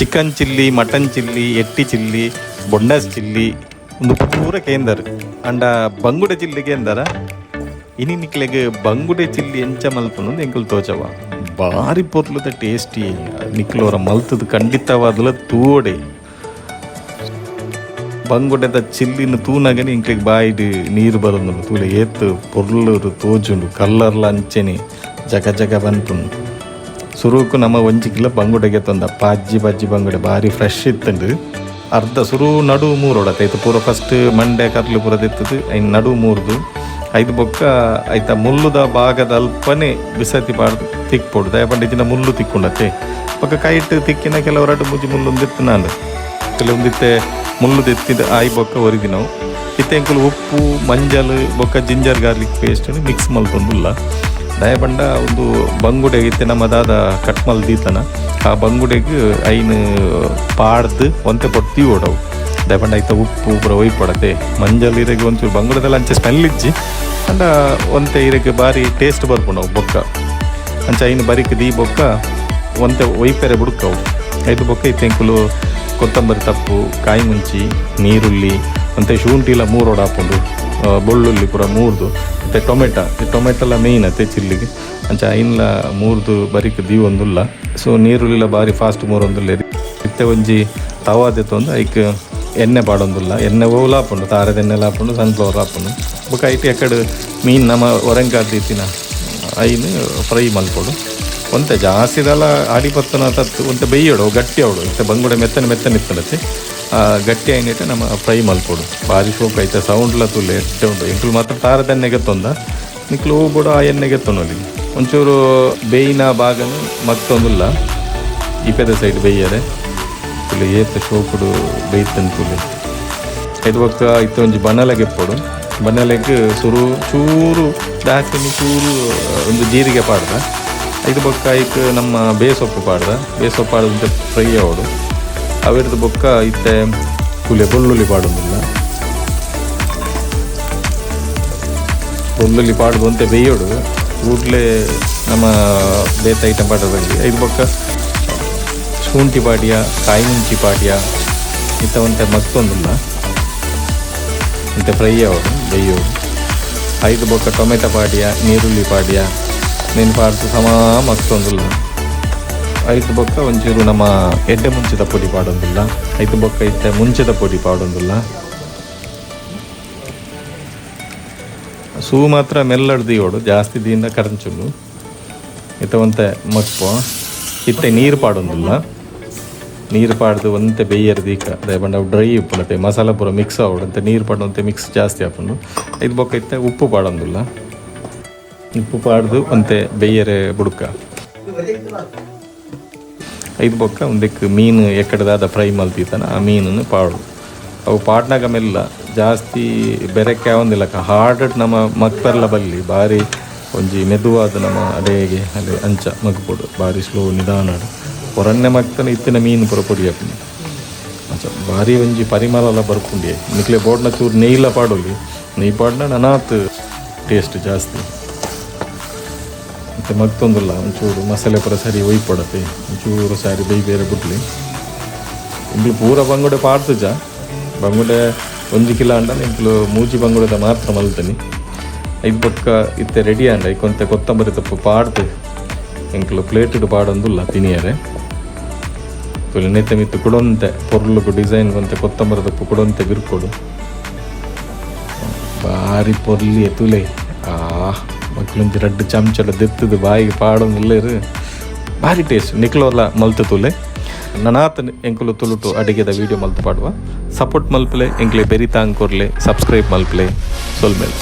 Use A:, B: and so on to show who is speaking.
A: Chicken chilli, mutton chilli, ಎಟ್ಟಿ chilli, ಬೊಂಡಾಸ್ chilli ಉಂದು ಪೂರ ಕೇಂದರ್. ಅಂಡ ಬಂಗುಡೆ ಚಿಲ್ಲಿ ಕೇಂದರ? ಇನಿ ನಿಕ್ಲೆಗ್ ಬಂಗುಡೆ ಚಿಲ್ಲಿ ಎಂಚ ಮಲ್ಪುನು ಎಂಕುಲು ತೋಜವ. ಬಾರಿ ಪೊರ್ಲುದ ಟೇಸ್ಟಿ. ನಿಕ್ಲೋರ ಮಲ್ತದ ಖಂಡಿತವಾದಲ ತೂವಡೆ. ಬಂಗುಡೆದ ಚಿಲ್ಲಿನ ತೂನಗನೆ ಎಂಕ್ಲೆಗ್ ಬಾಯಿಡ್ ನೀರು ಬರೊಂದುಂಡು. ತೂಲೆ, ಏತ್ ಪೊರ್ಲು ತೋಜುಂಡು. ಕಲ್ಲರ್ಲ ಅಂಚೆನೆ ಜಗ ಜಗ ಪನ್ಪುಂಡು. ಸುರುಕು ನಮ್ಮ ಒಂಜಿ ಕಿಲೋ ಬಂಗುಡೆ ಗೆತ್ತೊಂದ. ಪಾಜ್ಜಿ ಪಜ್ಜಿ ಬಂಗುಡೆ, ಬಾರಿ ಫ್ರೆಶ್ ಇತ್ತುಂಡು. ಅರ್ಧ ಸುರು ನಡು ಮೂರೋಡತ್ತೆ. ಐತ ಪೂರ ಫಸ್ಟ್ ಮಂಡೆ ಕರ್ಲು ಪೂರ ದೆತ್ತದು, ಐನ್ ನಡು ಮೂರ್ದು, ಐದು ಬೊಕ್ಕ ಐತ ಮುಳ್ಳುದ ಭಾಗದ ಅಲ್ಪನೆ ಬಿಸತಿ ಪಾಡ್ದು ತಿಕ್ಪೊಡು. ದಾಯೆ ಪಂಡ ಇತ್ತಿನ ಮುಳ್ಳು ತಿಕ್ಕೊಂಡತ್ತೆ. ಬೊಕ್ಕ ಕೈಟ್ ತಿಕ್ಕಿನ ಕೆಲವು ರಡ್ಡ್ ಮೂಜಿ ಮುಳ್ಳು ದೆತ್ತುನಾಂಡ್. ಕೆಲವೊಂದಿತ್ತೆ ಮುಳ್ಳು ದೆತ್ತಿದ ಆಯಿ ಬೊಕ್ಕ ಒರಿದಿನವು. ಇತ್ತೆ ಎಂಕುಲು ಉಪ್ಪು, ಮಂಜಲ್ ಬೊಕ್ಕ ಜಿಂಜರ್ ಗಾರ್ಲಿಕ್ ಪೇಸ್ಟ್ ಮಿಕ್ಸ್ ಮಲ್ತೊಂದುಲ್ಲ. ದಾಯೆ ಪಂಡ ಒಂದು ಬಂಗುಡೆ ಇತ್ತೆ ನಮ್ಮ ದಾದ ಕಟ್ ಮಲ್ ದೀತನ, ಆ ಬಂಗುಡೆಗ್ ಐನ್ ಪಾಡ್ದು ಒಂತೆ ಪೊರ್ತು ದೀವೊಡವು. ದಾಯೆ ಪಂಡ ಐತ ಉಪ್ಪು ಪೂರ ಒಯ್ಪೊಡತೆ. ಮಂಜಲ್ ಇರೆಗ್ ಒಂಚೂರು ಬಂಗುಡೆದೆಲ್ಲ ಅಂಚೆ ಸ್ಮೆಲ್ ಇಜ್ಜಿ, ಅಂಡ ಒಂತೆ ಇರೆಗ್ ಬಾರಿ ಟೇಸ್ಟ್ ಬರ್ಪುಂಡವು. ಬೊಕ್ಕ ಅಂಚ ಐನ್ ಬರಿಕ್ ದೀ ಬೊಕ್ಕ ಒಂತೆ ಒಯ್ಪೆರೆ ಬುಡ್ಕವು. ಐದು ಬೊಕ್ಕ ಇತ್ತೆ ಎಂಕುಲು ಕೊತ್ತಂಬರಿ ತಪ್ಪು, ಕಾಯಿ ಮುಂಚಿ, ನೀರುಳ್ಳಿ, ಒಂತೆ ಶುಂಠಿಲ ಮೂರೋಡು ಆಪುಂಡು. ಬೊಳ್ಳುಳ್ಳಿ ಪೂರ ಮೂರ್ದು, ಮತ್ತು ಟೊಮೆಟೊ. ಈ ಟೊಮೆಟೊಲ ಮೇಯ್ನ್ ಅತ್ತೆ ಚಿಲ್ಲಿಗೆ. ಅಂಚ ಐನ್ಲ ಮೂರ್ದು ಬರಿಕ್ ದೀವೊಂದುಲ್ಲ. ಸೊ ನೀರುಳ್ಳಿಲ ಬಾರಿ ಫಾಸ್ಟ್ ಮೂರೊಂದುಲ್ಲ. ಇತ್ತೆ ಒಂಜಿ ತವಾ ದೆತ್ತೊಂದು ಐಕ್ ಎಣ್ಣೆ ಪಾಡೊಂದುಲ್ಲ. ಎಣ್ಣೆ ಓಲ ಆಪುಂಡು, ತಾರೆದ ಎಣ್ಣೆಲ ಆಪುಂಡು, ಸನ್ಫ್ಲವರ್ ಆಪುಂಡು. ಬೊಕ್ಕ ಐಟ್ ಎಕಡೆ ಮೀನ್ ನಮ್ಮ ಒರಂಗಾದ್ ದೀತಿನ ಐನ್ ಫ್ರೈ ಮಲ್ಪೊಡು. ಒಂತೆ ಜಾಸ್ತಿದಲ್ಲ ಆಡಿ ಪತ್ತನ ತತ್ತು ಒಂತೆ ಬೇಯೋಡು, ಗಟ್ಟಿ ಅವಡು. ಇತ್ತೆ ಬಂಗುಡೆ ಮೆತ್ತನೆ ಮೆತ್ತನೆ ಇತ್ತಲತ್ತೆ. ಗಟ್ಟಿ ಆಯ್ನಿಟ್ಟು ನಮ್ಮ ಫ್ರೈ ಮಲ್ಪೊಡು. ಬಾರಿ ಶೋಕ್ ಐತೆ. ಸೌಂಡ್ಲ ತೂಲೆ, ಎಡ್ಡೆ ಉಂಡು. ಎಂಕುಲು ಮಾತ್ರ ತಾರದ ಎಣ್ಣೆಗೆ ತೊಂದ. ನಿಕ್ಲು ಹೂ ಬೋಡು, ಆ ಎಣ್ಣೆಗೆ ತೊನೊಲಿ. ಒಂಚೂರು ಬೇಯಿನ ಭಾಗನು ಮತ್ತೊಂದುಲ್ಲ. ಇಪೆದ ಸೈಡ್ ಬೇಯರೆ. ತುಲೆ, ಏತ್ ಶೋಕುಡು ಬೇಯ್ತನ್ ತುಲೆ. ಐದು ಬೊಕ್ಕ ಇತ್ತೆ ಒಂಜಿ ಬನಲೆಗೆ ಇಪ್ಪೊಡು. ಬನಲೆಗ್ ಸುರು ಚೂರು ದಾಸಿನಿ, ಚೂರು ಒಂದು ಜೀರಿಗೆ ಪಾಡ್ದ. ಐದು ಬೊಕ್ಕ ಐಕ್ ನಮ್ಮ ಬೇಸೊಪ್ಪು ಪಾಡ್ದ. ಬೇಸೊಪ್ಪು ಪಾಡ್ದು ಫ್ರೈ ಆವಡು. ಅವೆರ್ದು ಬೊಕ್ಕ ಇತ್ತೆ ಕುಲೆ ಬೆಳ್ಳುಳ್ಳಿ ಪಾಡೊಂದುಲ್ಲ. ಬೆಳ್ಳುಳ್ಳಿ ಪಾಡ್ದು ಒಂತೆ ಬೇಯೋಡು. ಕೂಡ್ಲೆ ನಮ್ಮ ಬೇತೆ ಐಟಮ್ ಪಾಡೋದಲ್ಲಿ ಐದು ಬೊಕ್ಕ ಶುಂಠಿ ಪಾಡ್ಯ, ಕಾಯಿ ಮುಂಚಿ ಪಾಡ್ಯ. ಇತ್ತ ಒಂತೆ ಮತ್ತೊಂದುಲ್ಲ, ಒಂತೆ ಫ್ರೈ ಆವಡು, ಬೇಯೋಡು. ಐದು ಬೊಕ್ಕ ಟೊಮೆಟೊ ಪಾಡ್ಯ, ನೀರುಳ್ಳಿ ಪಾಡ್ಯ. ನೆನ್ ಪಾಡ್ದು ಸಮ ಮತ್ತೊಂದುಲ್ಲ. ಐದು ಬೊಕ್ಕ ಒಂಚೂರು ನಮ್ಮ ಎಡ್ಡೆ ಮುಂಚಿದ ಪೊಡಿ ಪಾಡೊಂದುಲ್ಲ. ಐದು ಬೊಕ್ಕ ಇತ್ತೆ ಮುಂಚಿದ ಪೊಡಿ ಪಾಡೊಂದುಲ್ಲ. ಸೂ ಮಾತ್ರ ಮೆಲ್ಲಡ್ ದೀವೊಡು, ಜಾಸ್ತಿ ದೀಂಡ ಕರಂಚುಂಡು. ಇತ್ತೆ ಒಂತೆ ಮಕ್ಪೊ. ಇತ್ತೆ ನೀರು ಪಾಡೊಂದುಲ್ಲ. ನೀರು ಪಾಡ್ದು ಒಂತೆ ಬೇಯರ್ ದೀಕ. ದಾಯೆ ಪಂಡ ಅವು ಡ್ರೈ ಉಪ್ಪುಂಡತೆ, ಮಸಾಲ ಪೂರ ಮಿಕ್ಸ್ ಆವಡು. ಅಂತೆ ನೀರು ಪಾಡೊಂತೆ ಮಿಕ್ಸ್ ಜಾಸ್ತಿ ಆಪುಂಡು. ಐದು ಬೊಕ್ಕ ಇತ್ತೆ ಉಪ್ಪು ಪಾಡೊಂದುಲ್ಲ. ಉಪ್ಪು ಪಾಡ್ದು ಒಂತೆ ಬೇಯರೆ ಬುಡ್ಕ. ಐದು ಬೊಕ್ಕ ಒಂದಕ್ಕೆ ಮೀನು ಎಕ್ಕಡದಾದ ಫ್ರೈ ಮಲ್ತಿತ್ತನ, ಆ ಮೀನನ್ನು ಪಾಡು. ಅವು ಪಾಡ್ನಾಗ ಮೆಲ್ಲ, ಜಾಸ್ತಿ ಬೆರಕೆ ಆವೊಂದಿಲ್ಲ. ಹಾರ್ಡ್ ನಮ್ಮ ಮಕ್ಪೆರ್ಲ ಬಲ್ಲಿ. ಬಾರಿ ಒಂಜಿ ಮೆದುವಾದ ನಮ್ಮ ಅಡೇಗೆ ಅಲ್ಲಿ ಅಂಚ ಮಗ್ಪೊಡು. ಬಾರಿ ಸ್ಲೋ, ನಿಧಾನ. ಹೊರನ್ನೆ ಮಗ್ತನ ಇತ್ತಿನ ಮೀನು ಪೂರ ಪೊಡಿ ಆಪುಂಡು. ಅಂಚ ಬಾರಿ ಒಂಜಿ ಪರಿಮಳಲ ಬರ್ಪುಂಡಿ. ನಿಕ್ಲೆ ಬೋಡ್ನ ಚೂರು ನೆಯ್ಲ ಪಾಡೊಲಿ. ನೆಯ್ ಪಾಡ್ನ ನನಾತ್ ಟೇಸ್ಟ್ ಜಾಸ್ತಿ. ಮತ್ತು ಮಗ್ತೊಂದುಲ್ಲ. ಒಂಚೂರು ಮಸಾಲೆ ಪೂರ ಸರಿ ಒಯ್ಪೊಡತೆ. ಒಂಚೂರು ಸಾರಿ ಬೇಯ್ ಬೇರೆ ಬುಡ್ಲಿ. ಇಂಕ್ಲು ಪೂರ ಬಂಗುಡೆ ಪಾಡ್ದುಜ. ಬಂಗುಡೆ 1 ಕಿಲೋ ಅಂಡ ಇಂಕ್ಲು ಮೂಜಿ ಬಂಗುಡೆದ ಮಾತ್ರ ಮಲ್ತನಿ. ಐದು ಬೊಕ್ಕ ಇತ್ತೆ ರೆಡಿ ಆಂಡ. ಐಕೊಂತೆ ಕೊತ್ತಂಬರಿ ತಪ್ಪು ಪಾಡ್ದು ಎಂಕ್ಲು ಪ್ಲೇಟುಡು ಪಾಡೊಂದುಲ್ಲ ತಿನಿಯರೆ. ತುಲೆ, ನೆತ್ತೆ ಮಿತ್ತು ಕುಡೊಂತೆ ಪೊರ್ಲುಗು ಡಿಸೈನ್ ಒಂತೆ ಕೊತ್ತಂಬರಿ ತಪ್ಪು ಕುಡೊಂತೆ ಬಿರ್ಕೊಡು. ಬಾರಿ ಪೊರ್ಲಿ ತುಲೆ. ಆ ಮಕ್ಳೊಂಜಿ ರಡ್ಡು ಚಮಚಡ ದೆತ್ತದು ಬಾಯಿಗೆ ಪಾಡೊಂದುಲ್ಲೆರ್. ಬಾರಿ ಟೇಸ್ಟ್. ನಿಕ್ಲೋಲ ಮಲ್ತು ತುಲೆ. ನನಾತ್ ಎಂಕುಲು ತುಳುಟು ಅಡಿಗೆದ ವೀಡಿಯೋ ಮಲ್ತು ಪಾಡುವ. ಸಪೋರ್ಟ್ ಮಲ್ಪಲೆ, ಎಂಕ್ಲೆ ಬೆರಿ ತಾಂಗ್ ಕೊರ್ಲೆ, ಸಬ್ಸ್ಕ್ರೈಬ್ ಮಲ್ಪಲೆ. ಸೊಲ್ಮೆಲ್.